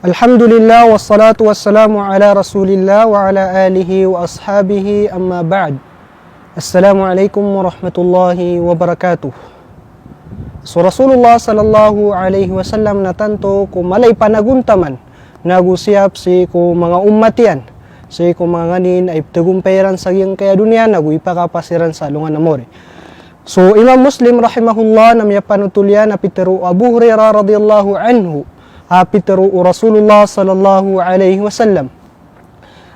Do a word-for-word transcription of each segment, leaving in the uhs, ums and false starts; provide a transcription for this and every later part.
Alhamdulillah, wassalatu wassalamu ala Rasulillah wa ala alihi wa ashabihi, amma ba'd. Assalamu alaikum warahmatullahi wabarakatuh. So Rasulullah sallallahu alaihi wasallam na tanto ko mala i panagontaman nago siyap sii ko manga ummat iyan, sii ko manga nganin a iptagompay iran sa giyangkaya doniya nago ipakapas iran sa alongan a mawri. So Imam Muslim rahimahullah na miyapanotol iyan a pitero o Abu Hurairah radhiyallahu anhu, a pitero o Rasulullah sallallahu alaihi wasallam,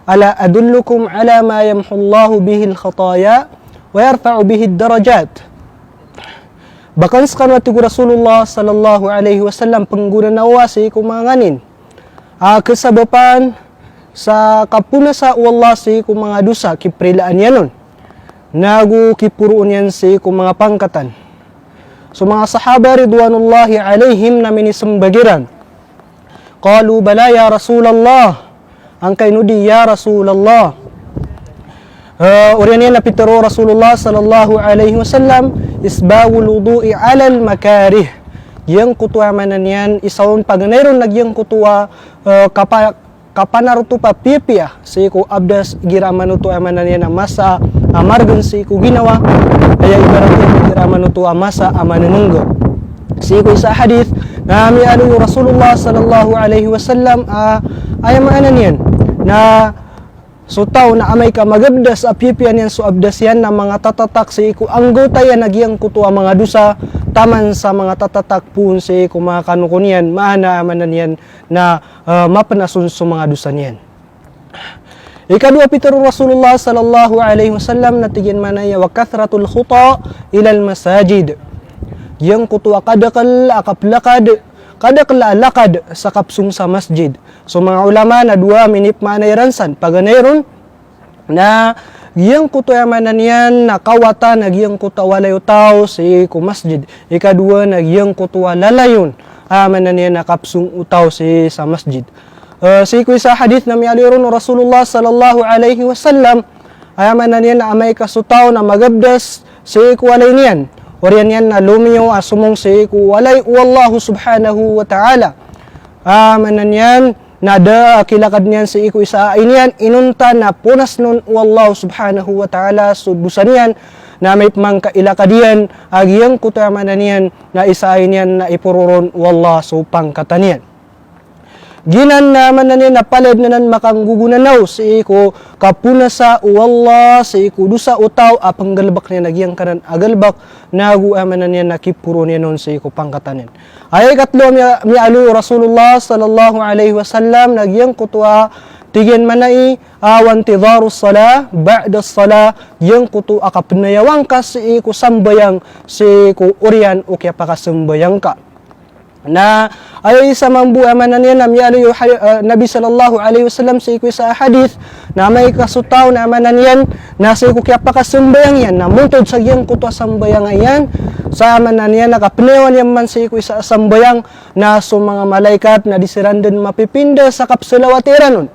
"Ala adullukum ala ma yamhullahu bihil khataya wa yarfa'u bihid darajat?" Ba kan sekano, a tig o Rasulullah sallallahu alaihi wasallam, penggonanaoa sii ko manga nganin a kesabapan sa kaponasa o Allah sii ko manga dosa, kiprilaan iyan on, nago kiporoon iyan sii ko manga pangkatan. So manga sahaba ridwanullahi alaihim na minisembag iran. Qalu, "Bala ya Rasulallah." Angkaino di, ya Rasulallah? Eh, oriyan iyan na pitero o Rasulullah sallallahu alaihi wasallam, "Isbaghul wudu'i alal makarih." Giyangkoto a maana niyan, isa on paganay ron na giyangkoto a, eh, kapa-, kapanarotopa piyapiya sii ko abdas igira manoto a maana niyan a masa a maregen sii ko ginawa, aya ibarat iyan igira manoto a masa a manenengga. Sii ko isa a hadith na miyaaloy o Rasulullah sallallahu alaihi wasallam a, aya maana niyan na so taw na amay ka magabdas a piyapiya niyan so abdas iyan na manga tatatak sii ko anggawta iyan a giyangkoto a manga dosa, taman sa manga tatatak poon sii ko manga kanoko niyan, maana a maana niyan na, eh, mapenas on so manga dosa niyan. Ikadowa, pitero o Rasulullah sallallahu alaihi wasallam na tig iyan manaya, "Wa kathratul khuta ilal masajid." Giyangkoto a kadakel a kaplakad, kadakel a lakad sa kapsong sa masjid. So manga ulama na dowa minipmaana iran san, paganay ron na giyangkoto a maana niyan na kawatan a giyangkoto a walay o taw sii ko masjid. Ikadowa na giyangkoto a lalayon a maana niyan na kapsong o taw sii sa masjid. Eh, sii ko isa a hadith na miyaaloy ron o Rasulullah sallallahu alaihi wasallam, aya maana niyan na amay ka so taw na magabdas sii ko walay niyan, oriyan iyan na lomiyo a somong sii ko walay o Allah subhanahu wa ta'ala. A maana niyan na da a kilakad niyan sii ko isa a ai niyan, inonta na ponasn on o Allah subhanahu wa ta'ala so dosa niyan, na amay pman ka ilakad iyan a giyangkoto a maana niyan na isa a ai niyan na iporo ron o Allah so pangkatan iyan. Giyanan na maana niyan na palaya dn anan makanggogonanaw sii ko kaponasa o Allah sii ko dosa o taw a pnggalbk niyan a giyangkanan a galbk, nago a maana niyan na kiporo niyan on sii ko pangkatan iyan. Aya ikatlo a miya-, miyaaloy o Rasulullah sallallahu alaihi wasallam na giyangkoto a tig iyan manaya a, "Wa intidharus salah ba'das salah," giyangkoto a kapnayawan ka sii ko sambayang sii ko oriyan o kiyapakasambayang ka. Na aya isa mambo a maana niyan na miyaaloy o ha-, eh, Nabi sallallahu alaihi wasallam sii ko isa a hadith, na amay ka so taw na a maana niyan na sii ko kiyapakasambayang iyan na montod sa giyangkoto a sambayang iyan, sa a maana niyan na kapnayawan iyan man sii ko isa a sambayang, na so manga malaikat na di siran dn mapipinda sa kapsalawati iran on.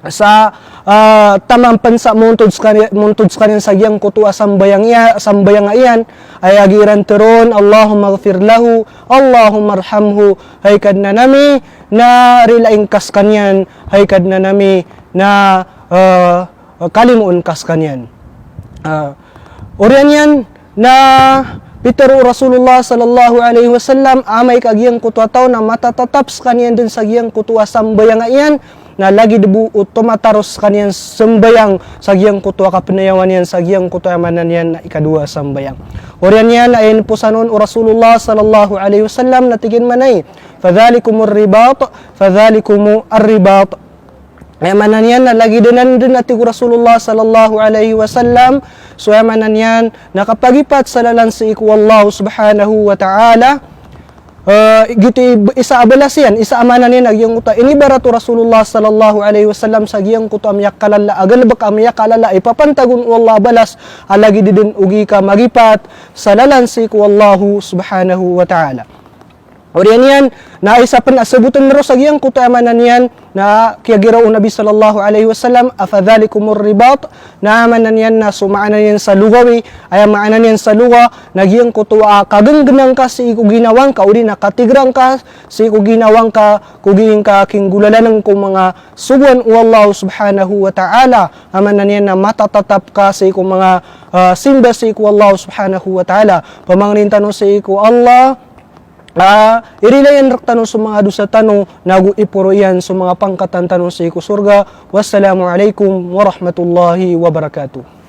Sa, ah, taman pn sa montod skani-, montod skaniyan sa giyangkoto a sambayang iya-, sambayang iyan, aya giiran tharoon, "Allahummaghfir lahu, Allahummarhamhu," hay Kadnan ami, na rilai ngka skaniyan, hay Kadnan ami, na, eh, kalimoon ka skaniyan. Ah, oriyan iyan na pitharo o Rasulullah sallallahu alaihi wasallam, amay ka giyangkoto a taw na matatatap skaniyan dn sa giyangkoto a sambayang iyan, na lagid bo o tomataro skaniyan sambayang sa giyangkoto a kapnayawan iyan, sa giyangkoto a maana niyan na ikadowa a sambayang. Oriyan iyan na aya inposan on o Rasulullah sallallahu alaihi wasallam na tig iyan manaya, "Fadhalikumur ribat, fadhalikumur ribat." Aya maana niyan na lagid anan dn a tig o Rasulullah sallallahu alaihi wasallam, so aya maana niyan na kapagipat sa lalan sii ko Allah subhanahu wa ta'ala, eh, giyoto i-, isa a balas iyan, isa a maana niyan a giyangkoto a inibarat o Rasulullah sallallahu alaihi wasallam sa giyangkoto a miyakalala a galbk, a miyakalala a ipapantag on o Allah a balas, a lagid dn ogaid ka magipat sa lalan sii ko Allah subhanahu wa ta'ala. Oriyan iyan na isa pen a saboten roo sa giyangkoto a maana niyan na kiyagiraw o Nabi sallallahu alaihi wasallam, "Afadhalikumur ribat?" Na maana niyan na so maana niyan sa lugawi, aya maana niyan sa luga na giyangkoto a kagenggenang ka sii ko ginawa ngka, odi na katigrang ka sii ko ginawa ngka, ko gii ngka kinggolalan ko manga sogoan o Allah subhanahu wa ta'ala. A maana niyan na matatatap ka sii ko manga, ah, simba sii ko Allah subhanahu wa ta'ala. Pamangnin tano sii ko Allah, ah, irilayan rektano so manga dosa tano, nago iporo iyan so manga pangkatan tano sii ko sorga. Wassalamu alaikum warahmatullahi wabarakatuh.